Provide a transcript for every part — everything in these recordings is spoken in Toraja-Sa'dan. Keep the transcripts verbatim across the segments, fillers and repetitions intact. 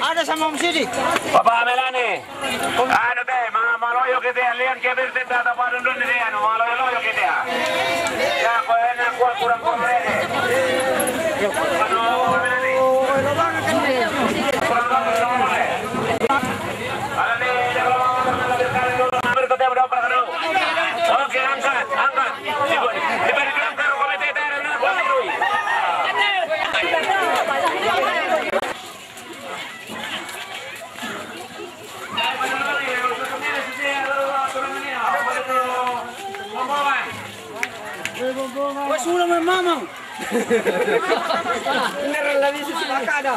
Ada sama Om Sidik. Papa Melani. Anu te, ma, ma loyo kitia, lian kia birte ta, ta padun dun ni anu, ma loyo loyo kitia. Ya, ko ena kua kurang kua merene. Anu, Papa Melani. Kurang kua merene. Ala ni, ya, kalau mau makan, ala birkali dulu, ambil kote berapa kado. Oke, angkat, angkat. Di bawah, di bawah, di bawah, kalau kote, tarik, nah, buat dulu. Wes ulang, Mamang. Bener, la bisa si makada.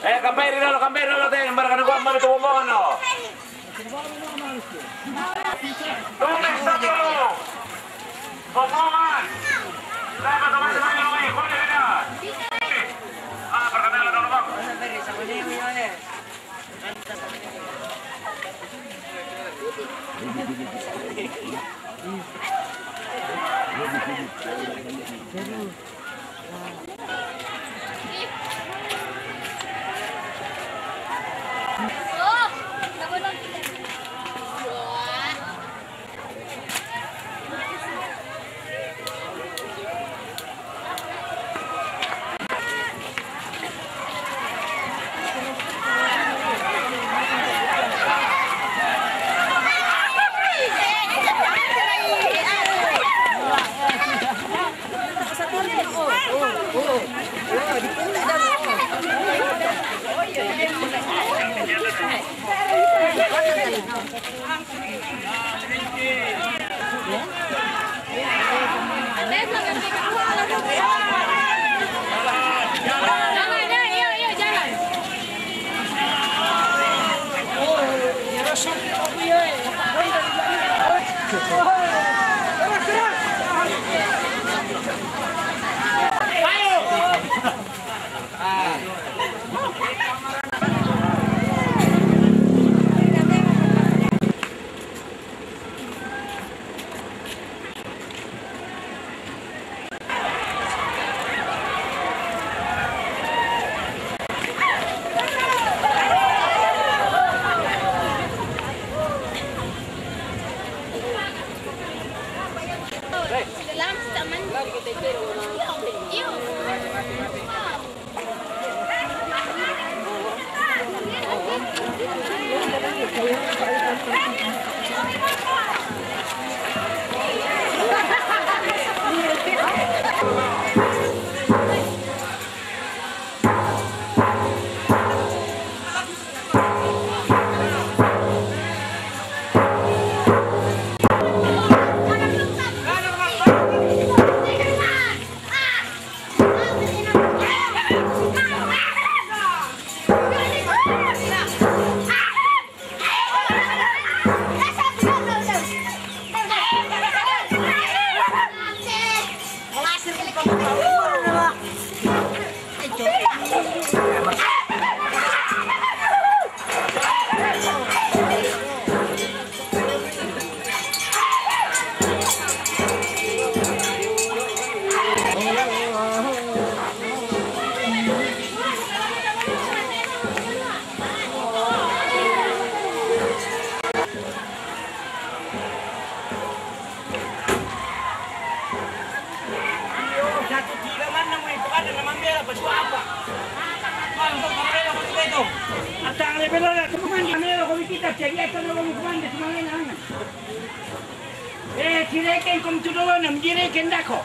Eh, kamperi dulu, kamperi dulu, te. Barang kena gua, mami, tuh omongan, no. Tumis satu. Omongan. Lepas, teman-teman, yang lebih. Boleh, tidak? Ah, perkenalan dulu, Bang. Satu tiga mana mau itu ada nama bela baju apa? Bang, bang, bang, bela baju itu. Atang lebih bela, teman, bela baju kita, jadi itu nama baju teman, teman, teman. Eh, tireken kom tudono, tireken dako.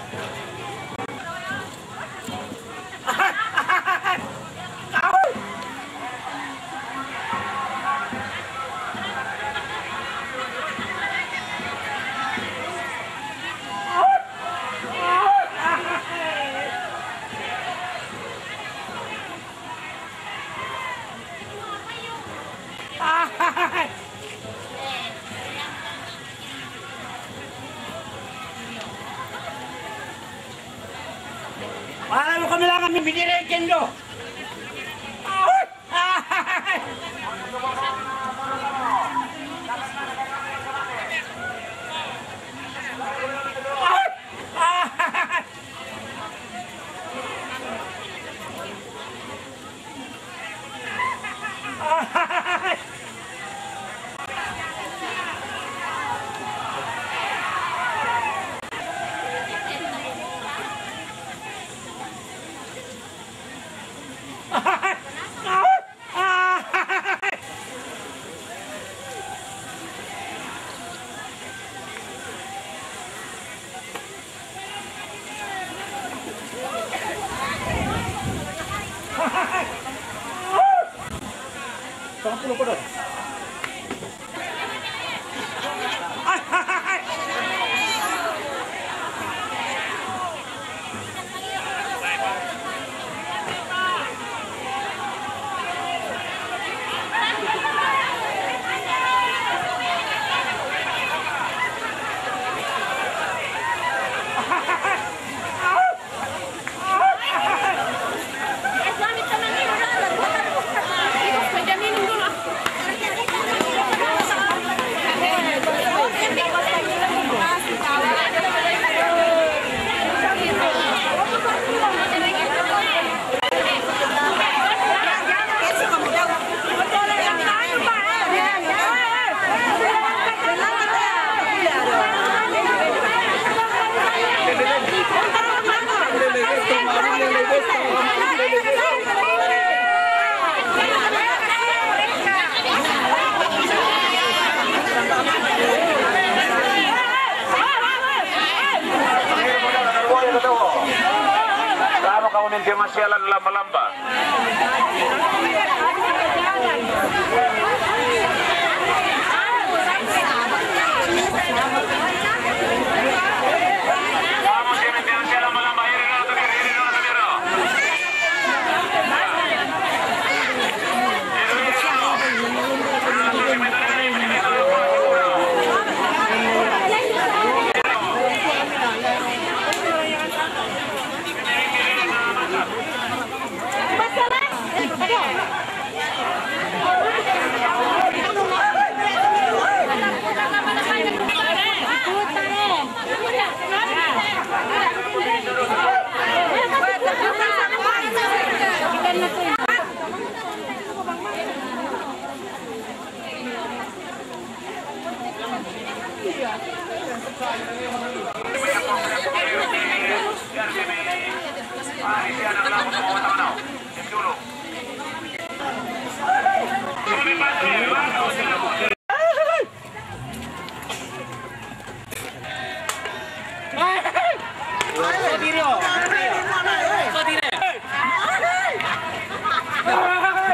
Wala lo kami lang kami binire kendo. Tama ka unin tiya masiyalan lamba-lamba.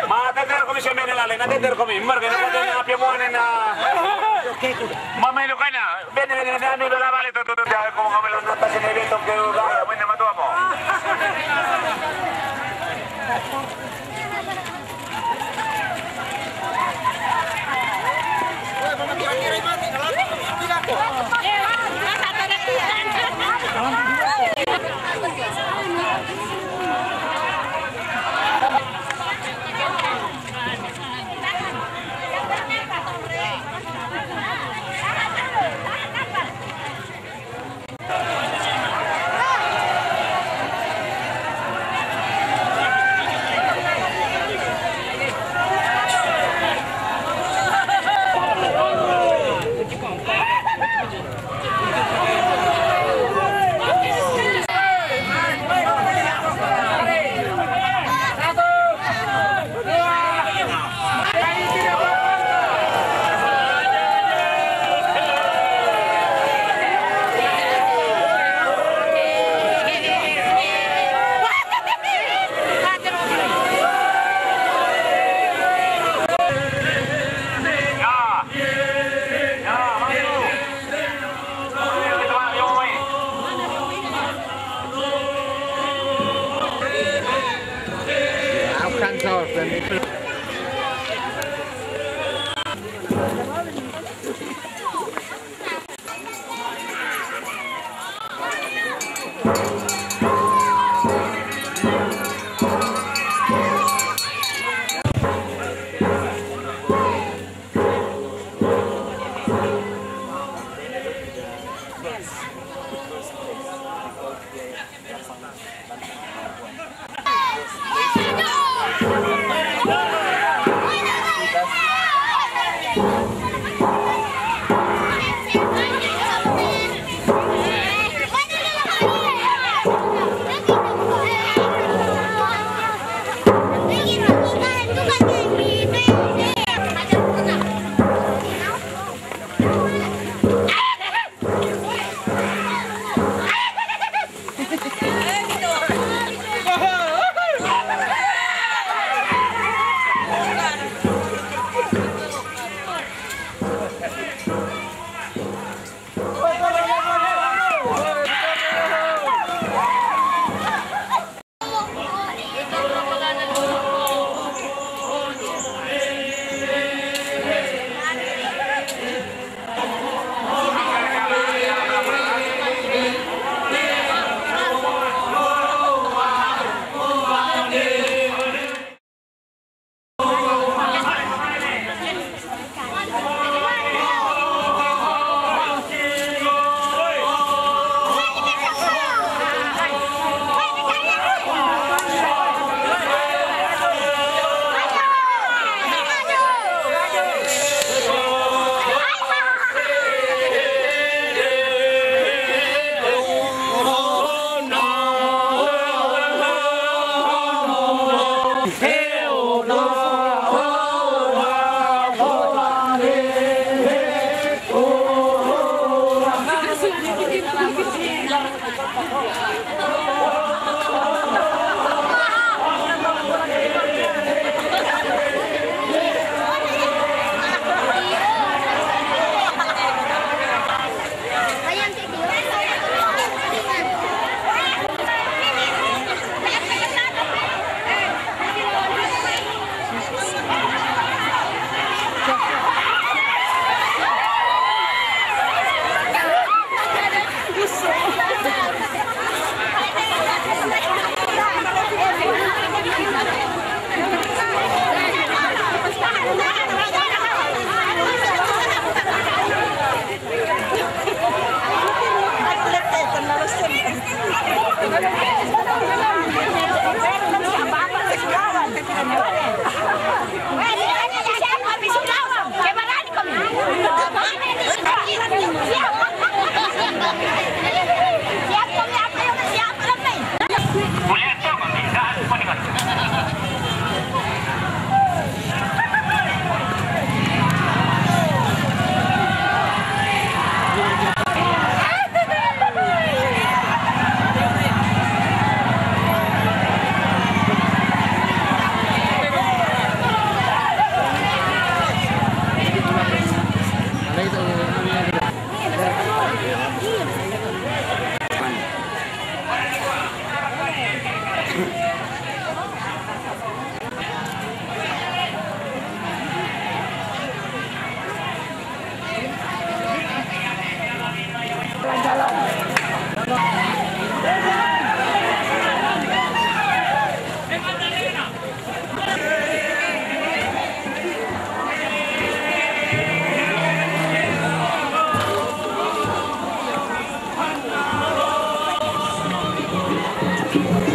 Ma te der komi se mene lale, na te der komi, mar ke na ko te na pia mo ne na. Ma me lo kana, bene, bene, bene, ami bela vale to, to, to, ya, como que me lo notas en el evento que va, bueno, me tomo.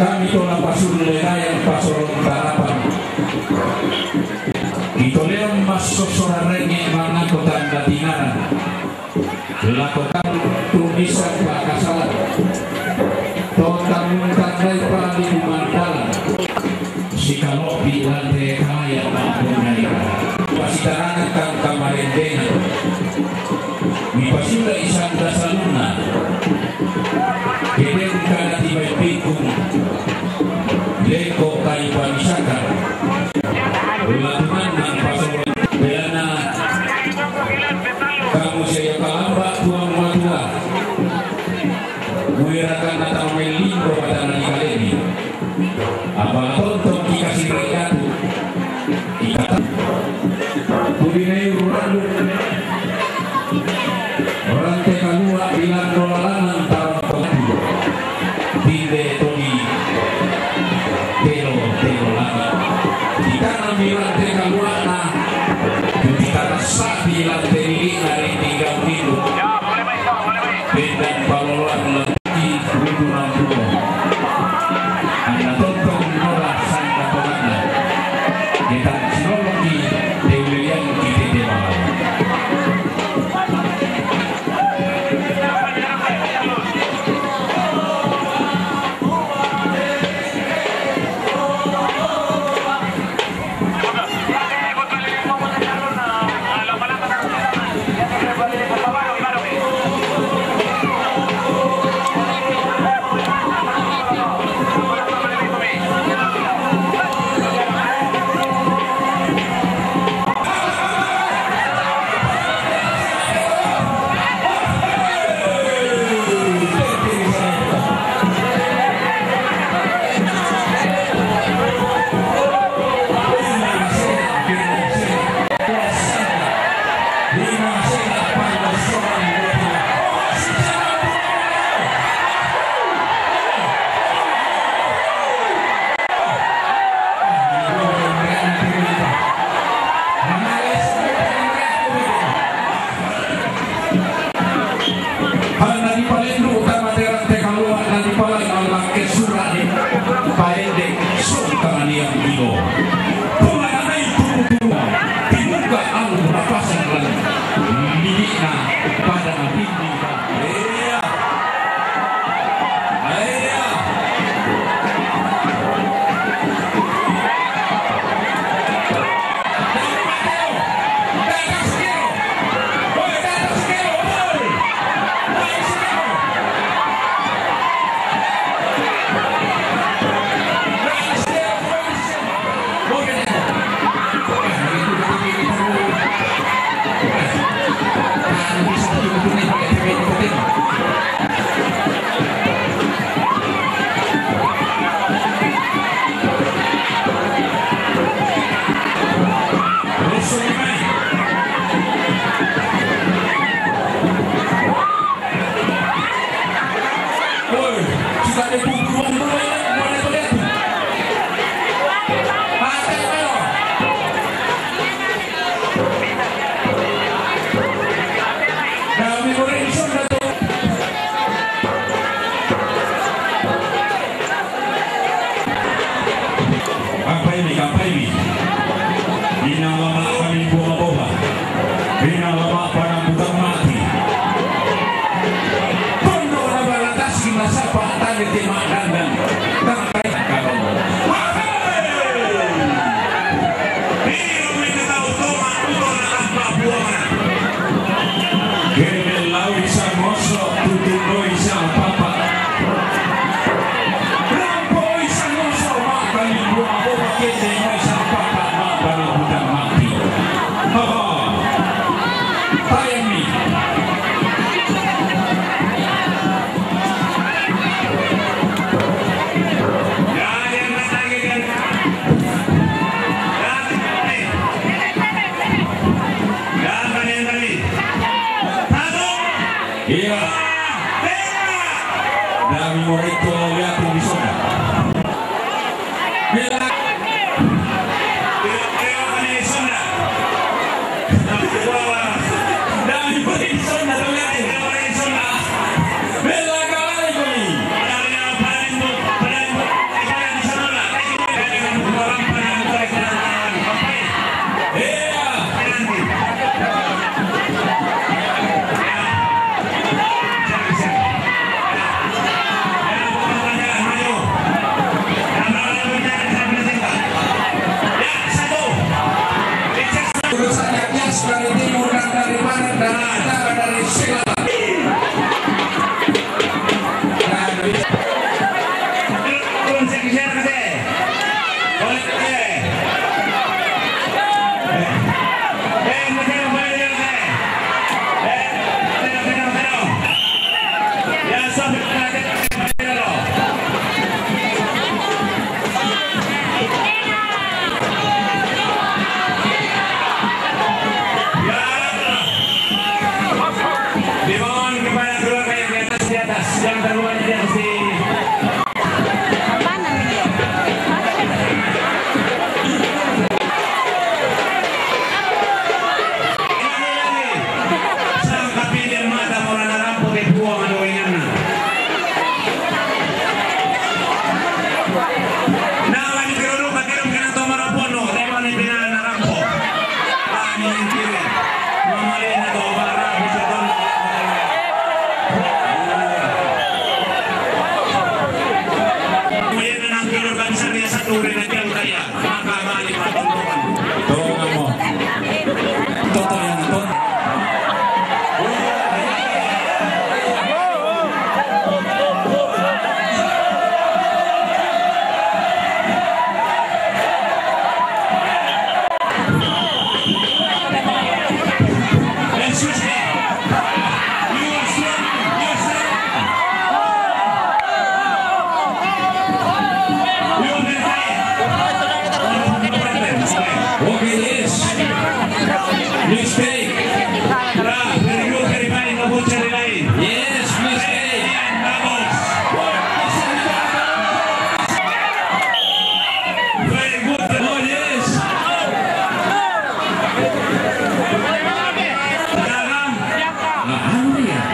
Kami to na pasullelayang pasorong tarapan. Ito leon masosora renge manako tanda tinara. Lakotan tumisan pakasalan. Totang tandai padi mandalan. Sikalopi lante kaya mampunai. Pasitarangan kang kamarendengan. Mipasila isang dasaluna. Kedeng kana tibai pikung. Leko kai pamisaka. Latungan nang pasoro. Belana. Kamu saya kalamba tuang matua. Muirakan atau melingo pada nani kalemi. Apa tonton dikasih berkatu. Lantai lili na ri tinggal pintu. Bendan paloloan lagi rudu nampulo. Anna tontong nola sanda tonganna. Kita siloloki teulean ki tete malawa. Hanna dipalendu tama terang tekaloa na dipalai mallakke surani paende songkang niang ilo. Pula nanai tuku-tuku tibuka alu napasang lan lilikna pada napindi. Iya. Iya. Kampaimi, kampaimi. Inang lama kami buang boba. Inang lama panang budak mati. Pondok na balatasi na sapa tanya tema dandan. Tama kaya kau. Biru minta utama utama apa buang. Kene lawi sa moso tutun doi sa papa. Rampo isa no so maka ni buah boba kete no isa papa maka ni budak mati. Ho, ho. Tayang ni. Jangan lagi kan. Jangan lagi. Satu. Iya. Dami morai tu lihat di sana. Bila. Dami morai di sana, tu lihat. Bila kau lari kau ni. Iya. Urusannya bias dari timur dan dari barat, dari utara, dari segala. Dibangun kepada keluarga yang di atas, di atas, yang terluar di atas di. Apa namanya? Tongan mo. Toto yang to. Excuse me. You are strong. You are strong. Okay, yes. Mistake. Yeah, very good, very fine. No good, very fine. Yes, mistake. Vamos. Very good. Oh, yes. Dagang. Ah, ano yan?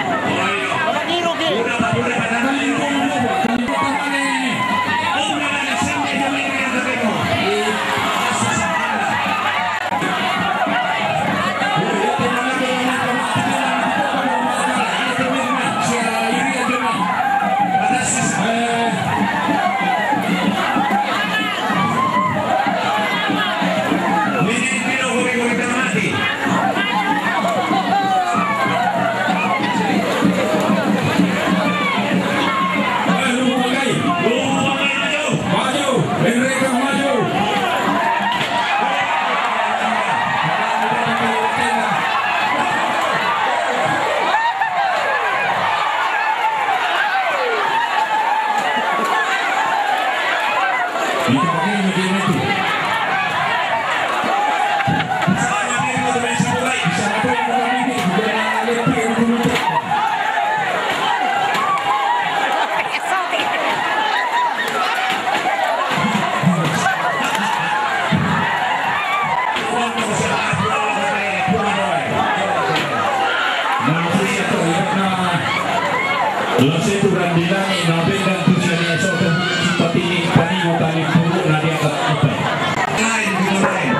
Lo se tu randilangi na bendan tu sani aso tu patini panigo tali puru na dia kat apa. Lain, lain.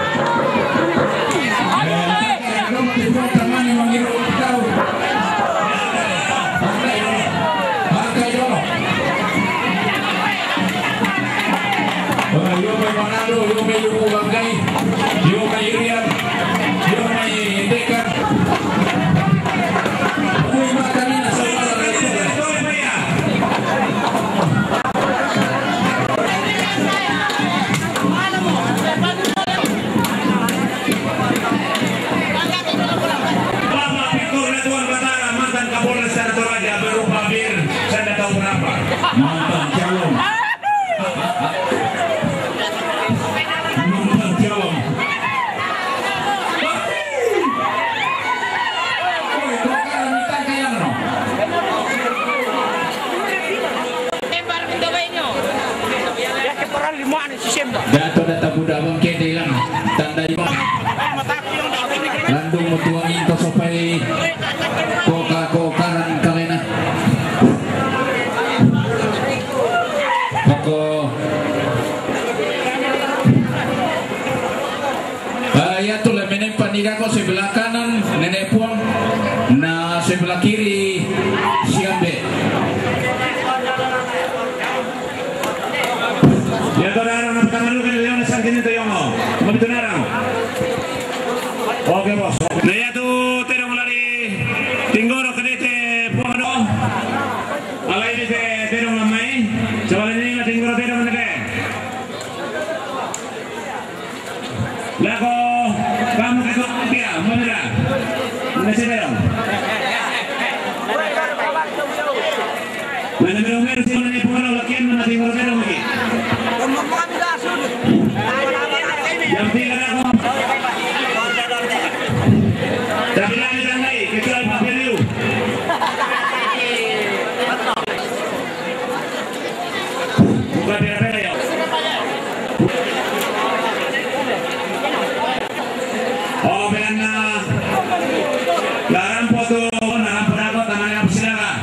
Yo me Manado, yo me Yuku Bangkai, yo me Irian, yo me Dekan. Bapak Victor Rituan Batara, mantan Kapolres Sanda Toraja, berupa bir, saya nggak tahu berapa. Mantan calon. Mantan calon. Oi, kau kan minta kayak no. Dato data budak bangke hilang tanda iba. Landung mutuang into sopai koka-kokaran kalena. Pako. Ah, ya tu lah, menempa ni kako sebelah kanan Nenek Puang, na sebelah kiri Siambe. Ya, tu orang nak pertama dulu kan, dia nak sangkin itu yang mau. Mau itu narang. Oke, bos. Na ya tu terong lari tinggoro kedete Puang do. Alai dete terong lamai. Coba ini lah tinggoro terong dete. Lako kamu ketua pia, mana? Nasi terong. Mana meron meron si mana ni pungalo lakian mana tinggal meron lagi. Yang tiga aku. Tapi lagi tandai, kecuali Pak Feriu. Bukan pera-pera ya. Oh, pera na. Laran foto, laran foto, tangan yang silakan.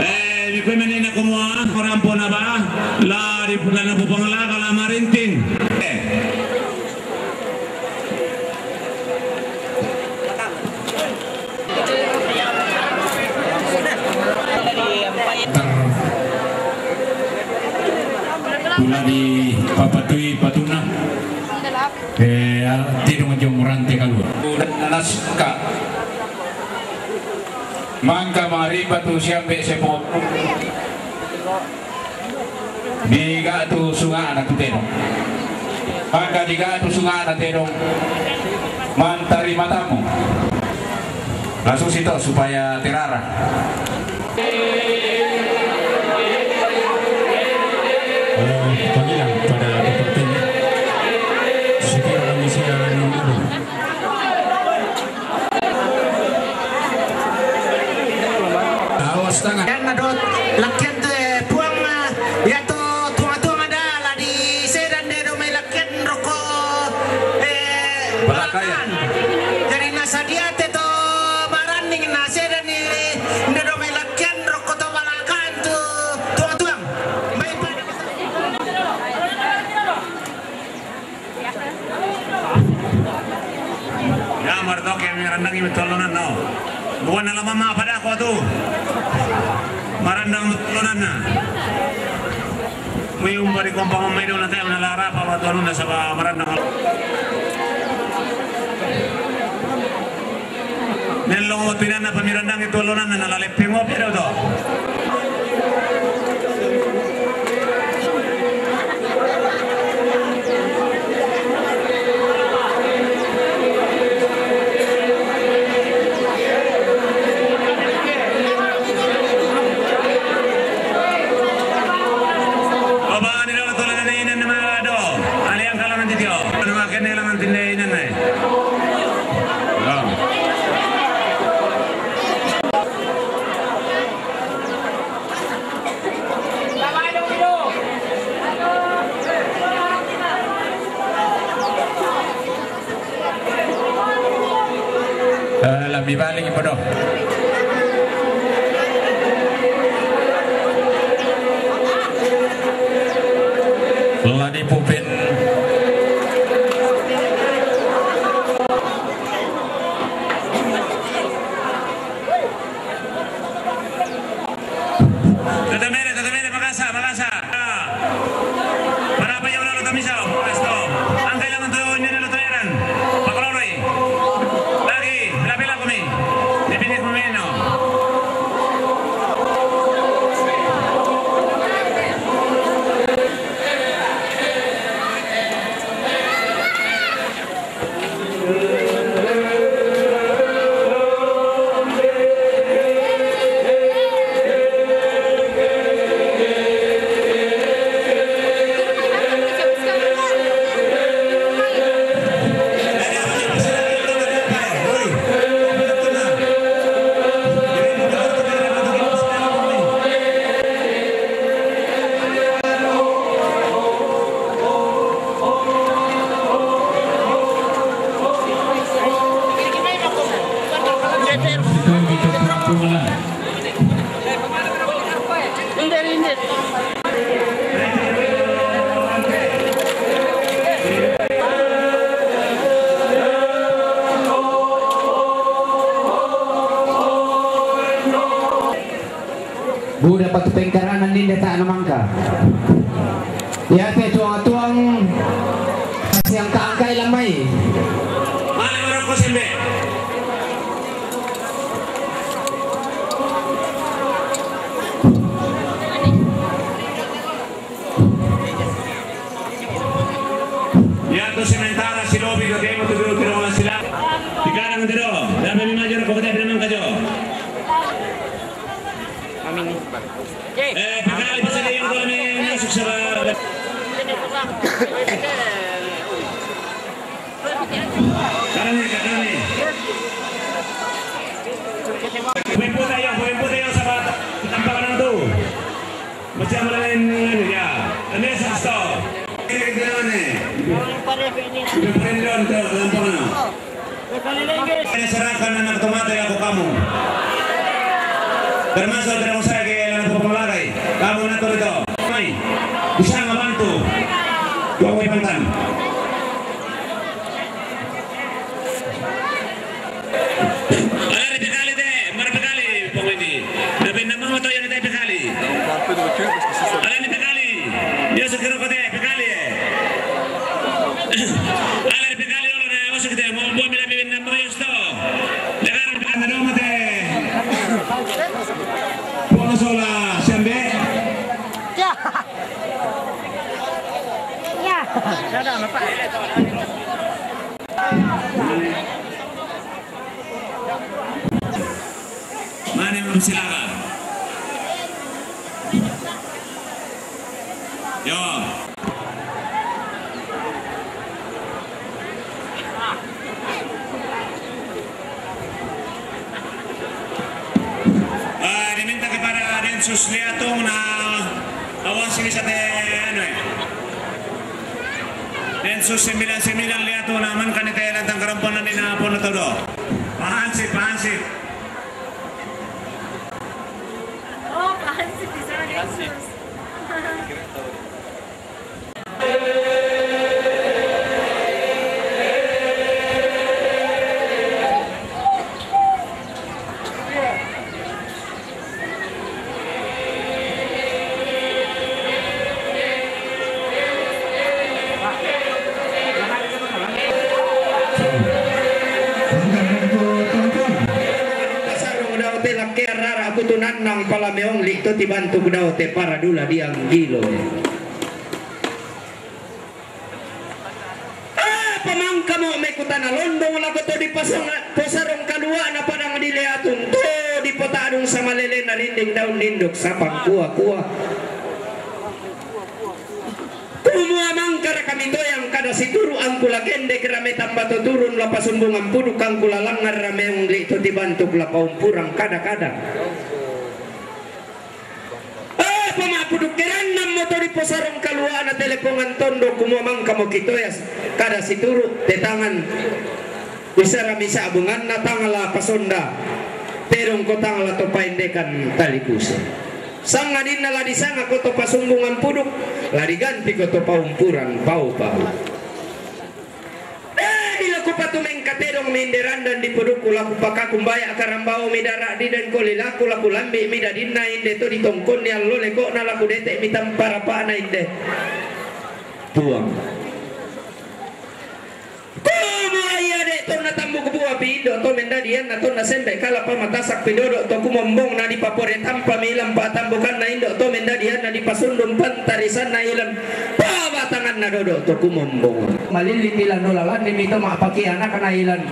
Eh, di pemenina kumua, orang pona ba, la di pulana bubang la kala marinting. Eh. La dipapatui patunna. Eh, tedong jong rante kalua. Naska. Mangka mariba tu siambe sepo. Diga tu sungana tu tedong. Mangka diga tu sungana tedong. Mantari matamu. Langsung situ supaya terarah. Eh, panggilan pada Bapak Teni. Sekira kami siaran dulu. Awas tangan. Yan na dot, lakyan tu, eh, puang, eh, ya tu, tuang-tuang ada, la di sedan de do mai lakyan roko, eh, balakan. Jadi na sadia te to maranding na sedan ni, de do mai lakyan roko to balakan tu, tuang-tuang. Mai pada Ya, martoke mi randangi mi tolonanna. Bukan na lama ma pada ko tu. Marandang tolonanna. Mui umpari kompa mamai do na tayang na larapa wa tolonanna saba marandang. Nellong mo tinanna pamirandangi tu alonanna na laleppe ngopi do to. Obani lo tolonanna inen ma do. Aliang kalangan titio. Nama kene langan tinde inen nai. Eh, la mi balik ipo do. La di pupin. Tatamere, tatamere, makasa, makasa. Para apa yang lalu tamisau, esto. Angkai langan tu nyo lo toleran. Pakoloroi. Lagi, pila-pila kumi. Dipini kumi no. Buda patu pengkaranan ninda ta namangka. Yate tuang-tuang siang kaangkai lamai. Mana maroko sembe? Ya tu sementara si Robi ke kemo tu dulu tidak mau sila. Di kanan tu dulu. Dapat lima jero kau tidak pernah mangkajo. Amin. Eh, pekali pasa dia yang kami masuk sebab. Karena ni, karena ni. Pembuat ayah, pembuat ayah sahabat. Tanpa orang tu. Macam mana ni, ya. Ini satu. Ini kita ni. Kita perinduan tu, tanpa orang. Saya serahkan anak tomate ya kamu. Termasuk tidak usah ke anak pemalagai. Kamu nak itu. Mai. Bisa ngabantu. Kau pantan. Ala ni pekali te, mara pekali pokoknya. Tapi nama moto yang te pekali. Ala ni pekali. Dia sekira kau te. Ano mate? Pono sola, siambe. Ya. Ya. Mane, mane, silakan. Yo. Ah, diminta kepada Densus Liatung na awas ini sate, anu, eh. Densus sembilan sembilan Liatung na amankan ite lantang karampuan na di na pono todo. Pahansip, pahansip. Oh, pahansip di sana Densus. Pasarung dau te lakkea rara kutunannang palameong li to tibantuk dau te paradula diang gilo. Ah, pamangkamo mekutana londong lako to di pasang-, posarong kaluana padang di Leatung to di potadung samalelena rinding daun ninduk sapang kua-kua. Kumua mangkara kami toyang kada situru angkula kende kerame tamba to turun la pasumbungan puduk angkula langar rameong li to tibantuk la paumpurang kada-kada. Eh, pamapuduk kerannang moto di posarong kaluana telepongan tondo kumua mangkamo kitoyas kada situru tetangan. Isara misa bunganna tangala pasonda. Terong ko tangala to paendekan tali kuse. Sangadinna la disanga ko to pasumbungan puduk, la diganti ko to paumpuran pau-pau. Eh, di laku patu mengkatedong minde randan di pudukku laku pakakumbaya karambau mida ra'di dan koli laku laku lambi mida dinna inde to ditongkonni allo lekokna laku dete mitampa rapana inde. Puang. Kumua iya de tonna tambuk bua pi indo to mendadianna tonna sembe kala pamatasak pi dodo to kumombong na dipapore tampa milang patambukanna indo to mendadianna dipasundung pantarisanna ilang pabatanganna dodo to kumombong. Malilli tilang dola lanni mito mapaki anakna ilang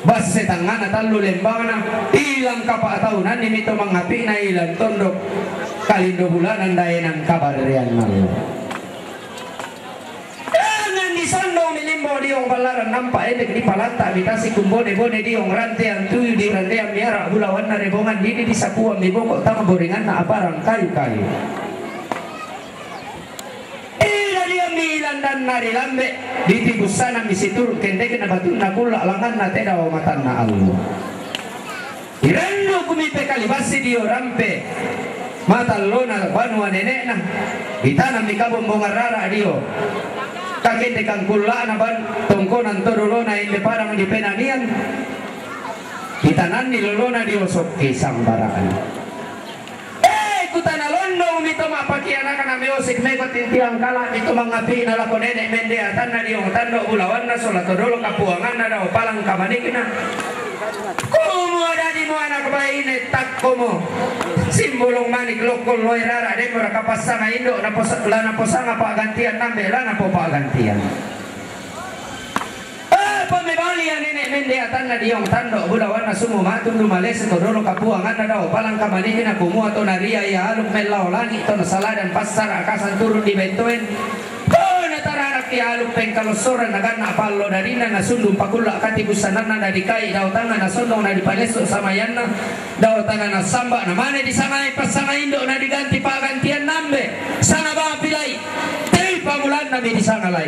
basse tangana tallu lembangna ilang kapa taunanni mito mangapi na ilang tondok kalindo bulanan daenang kabarrean nallo. Jangan disondong milimbo diong ballaran nampa edek di palanta mitasi kumbone-bone diong rantean tuyu di rantean miara bulawanna rebongan didi di sapuan miboko tama boringanna aparang kayu-kayu. Ida diong mi ilandanna rilambe di tibussana misituru kendekna batunna kulla langanna tedao matanna allo. Irennu kumi pekali bassi dio rampe matallona banua nenekna. Ditanammi kabombongan rara dio kakende kangkullana ban tongkonan to dolona inde padang di penanian. Ditananni lolona dio sokki sambaraan. Eh, kutana londong mito mapaki anakna meosik meko tintiang kala mito mangapi na lako nenek mende atanna diong tando bulawanna sola to dolo kapuanganna dao palang kamanikna. Kumua dadi mo anak baine takkomo. Simbolong manik lokol loe rara demo raka passanga indo na pos-, lana posanga pagantian nambe lana po pagantian. Eh, pamebali ya nenek mende atanna diong tando bulawanna sumu matundu malese to dolo kapuanganna dao palang kamanihina kumua to naria ya aluk mellao langi to nasaladan passara akasan turun di bentoen. Kona taranak ya aluk pengkalossoran naganna pallo darina nasundung pakulla kati busananna nadikai dao tanga nasondong nadipalesso samayanna dao tanga nasamba namane disangai passanga indo nadiganti pagantian nambe sanga bapilai. Tei pamulanna mi disanga lai.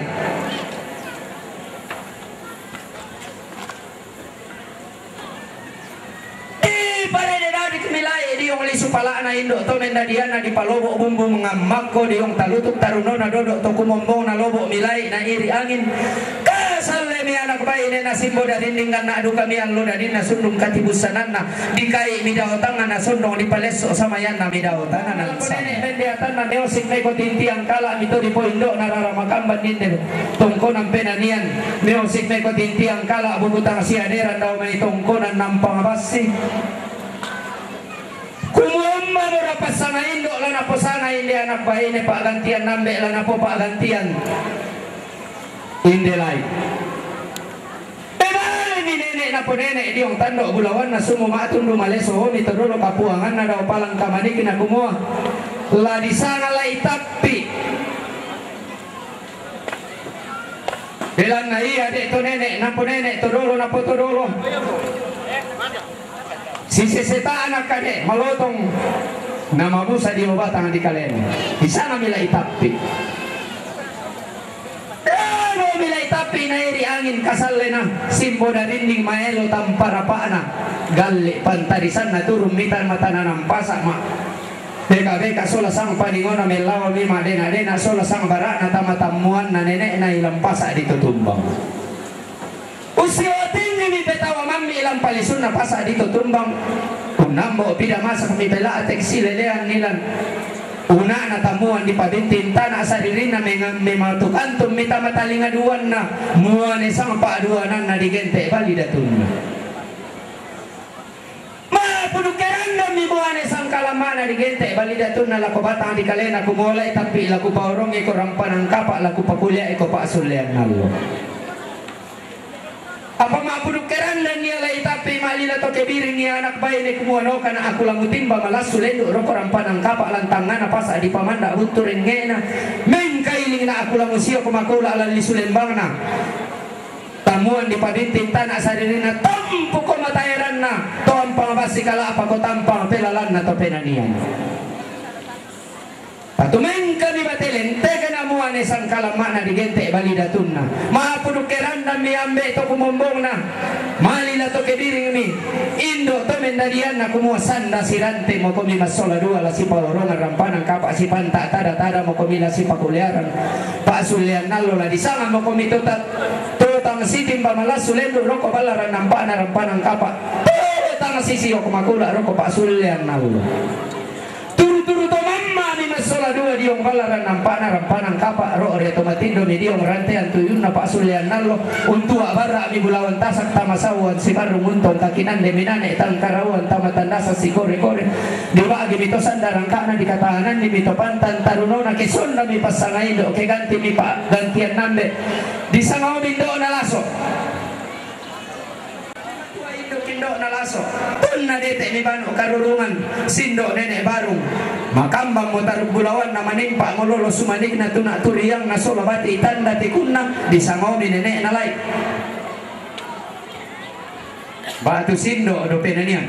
Ih, parede dadi kemilai diong lisu palana indo to mendadiana dipalobo bumbu mengammakko diong talutuk tarunona dodo to kumombong na lobo milai na iri angin. Kas Sallemi anak baine na simbo darinding ganna duka miallo dadinna sundung katibussananna, dikaimi dao tangngana sondong dipalesso samayanna midao tanana. Nene mendiatanna meosik meko tintiang kala mito dipoindokna rara makamban ninde tongkonan penanian, meosik meko tintiang kala bubutang siaderan dao mai tongkonan nampang bassi. Kumuamma mora passanga indo la naposanga inde anak baine pa'gantian nambe la napo pa'gantian inde lai. Pebalemi nene napo nene diong tando bulawanna sumu matundu maleso omi todolo kapuanganna dao palang kamanikna kumua la disanga lai tappi. Belanna ia de to nene napo nene todolo napo todolo. Siseseta anak kade malotong na mabusa dio batang di kalena. Di sana mila itappi. Ero mila itappi na eri angin kasallena simbo darinding maelo tampa rapa'na. Galle pantarisanna turun mitan matananam pasa ma. Beka-beka sola sang paningona mellawa mi madena-dena sola sang bara'na tama tammuanna nene'na ilang pasa ditutumbang. Usiwa tinggi mi petawa mammi ilang palisunna pasa ditutumbang. Unnambo pida masak mi pela'tek silelean nilan. Una'na tammuan dipabinting tana saririnna menga-, mematukantum mi tama talinga duanna. Muane sang pa'duananna digente bali datunna. Ma'pudukkerandammi muane sangkalamma'na digente bali datunna lako batang di kalena kumolai tappi laku paorongi ko rampanan kapa laku pakuliai ko pa'sullean allo. Apa ma'pudukkerandanni alai tappi ma'lila to kebiringi anak baine kumua nokana aku lamu timba malassu lendu roko rampanan kapa lantangana pasa dipamanda buntu rengnge'na mengkailingna aku lamu sio ko makula lalli sulembangna. Tammuan dipabinting tana saririnna tampuko mataeranna to ampang bassi kala'pa ko tampang pelalanna to penanian. Patumengkami bateleng tekena muane sangkalamma'na digente bali datunna. Ma'pudukkerandammi ambe to kumombongna. Malila to kebiringmi. Indo to mendadianna kumua sanda sirante mokomi massola dua la sipaorongan rampanan kapa sipanta tada-tada mokomi la sipakuliaran. Pa'sullean allo la disanga mokomi to ta-, to tang sitimba malassu lendu roko ballaran nampa'na rampanan kapa. To tang sisio ko makula roko pa'sullean allo. Turu-turu to mammami massola dua diong ballaran nampa'na rampanan kapa ro ria to matindomi diong rantean tuyunna pa'sullean allo. Untua barra'mi bulawan tasak tama sauan sibarrung untong kakinande minane tangkarauan tama tandasa sikore-kore. Dibagi mi to sanda rangka'na dikatananni mi to pantan tarunona ke sonda mi passanga indo ke ganti mi pa gantian nambe. Disanga omi indo'na laso. Tua indo kindo'na laso. Punna dete mi banu karurungan sindo nene barung. Makambang mo taruk bulawanna manimpa mo lolo sumanikna tuna turiangna sola bati tanda tikunna disanga omi nene'na lai. Batu sindo dope nanian.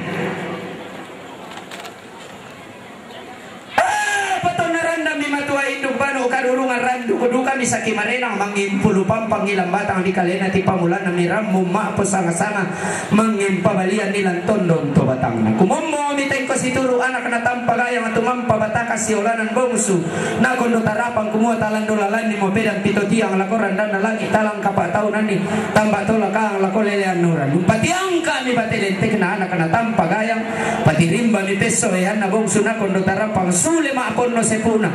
Apa tonna randammi matua induk banu karurungan randu kuduka misaki marenang mangimpulu pampang ilang batang di kalena tipamulanna mirammu ma'po sanga-sanga mangimpa balian ilang tondong to batangna. Kumommo mitengko situru anak natampa gayang tumampa bataka siolanan bongsu. Nakondo tarapang kumua talando lalanni mo pedang pito tiang lako randanna langi talang kapa taunanni tamba tola kang lako lelean nura. Numpatiangka mi bate lentekna anak natampa gayang. Patirimba mi pesso eanna bongsu nakondo tarapang sule ma'ponno sepuna.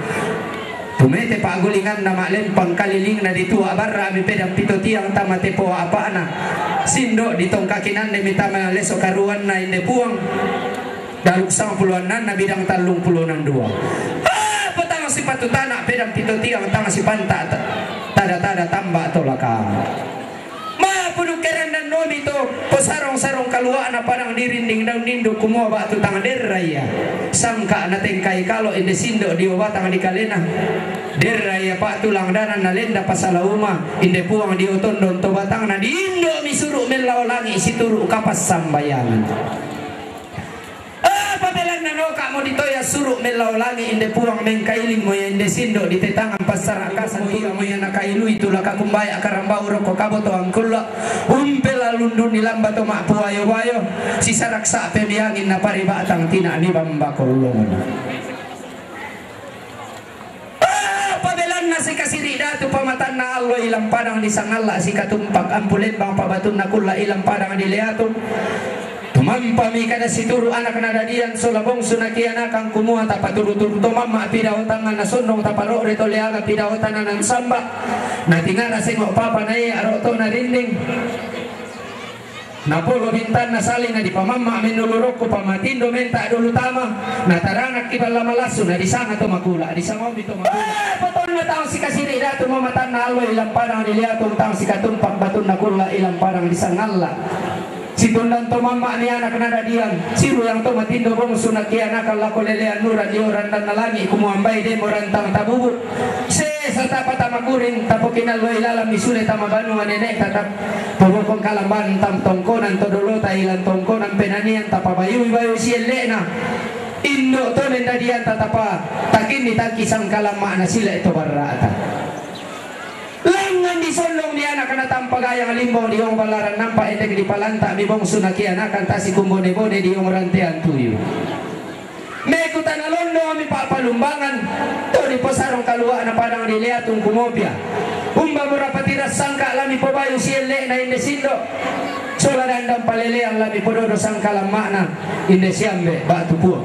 Tumete pa'gulinganna ma'lempang kalilingna ditua barra mi pedang pito tiang tama tepoa apa'na. Sindo ditongkakinanne mi tama leso karuanna inde puang. Daruk sangpulo annanna bidang tallung pulo nang dua. Ah, petang sipatu tana pedang pito tiang tang sipanta ta-, tada-tada tamba tolaka. Ma'pudukkerang dan nomi to posarong-sarong kalua'na padang dirinding daun nindu kumua batu tang derra ia. Sangka natengkai kalo inde sindo dio batang di kalena. Derra ia pa'tulang danang nalenda pasala uma inde puang dio tondong to batangna di indo mi suru mellao langi situru kapassambayangan. Apa belanna noka mo ditoya suru mellao langi inde puang mengkailing mo ya inde sindo di tetangan passara kasang mo iya nakailui tula kakumbaya karambau roko kabotoang kulla umpela lunduni lamba to ma'puayo-wayo sisarak sa'pe miangin napari batang tina ni bamba kollongona. Ah, pabelanna sikasiri datu pama Tanna allo ilang padang di Sangalla' sikatumpak, ampu lembang pabatunna kulla' ilang padang di Leatung. Tumampa mi kada situru' anak nadadian sola bongsu nakianakan kumua tapaturu-turu to mamma' pidaotanna nasondong taparo're to leaga pidaotanna nansamba'. Natingara sengo' papa naia aro' to narinding. Napolo bintanna sali' nadipamamma' mennulu rokku pamatindo menta' dulu tama, nataranakki balla malassu nadisanga to makula', disanga omi to makula'. Eh, potonna taung sikasiri' datu mamatanna allo ilang padang di Leatung taung sikatumpak batunna kulla' ilang padang di Sangalla'. Situndan to mamma' ni anak nadadian, siruyang to matindo bongsu nakianakan lako lelean nura dio randanna langi' kumua ambai demo rantang tabubu'. Sesa tapa tamakuring, tapokinallo ilalammi sule tama banua nene'ta tap Pobokong kalamban tam tongkonan to dolota ilang tongkonan penanian tapabayui-bayui sielle'na. Indo' to nendadian tatapa takinni tangki sangkalamma'na sile' to barra'ta. Langngan disondong di anak natampa gayang limbong di ong ballaran nampa endek dipalanta mi bongsu nakianakan tasi kumbone-bone di ong rantean tuyu. Meku tana londo mi pa'palumbangan, to diposarong kalua'na padang di Leatung kumopia. Umba murapati rassangka lami pobayu sielle'na inde sindo'. Sola dandang paleleang lami pododo sangkalamma'na inde siambe' ba'tu puo.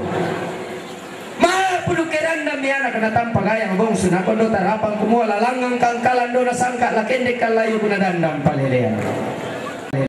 Mapulu' kerandang mi anak natampa gayang bongsu nakondo tarapang kumua lalangngan kangkalan dona sangka lakendek kallayu kuna dandang paleleang.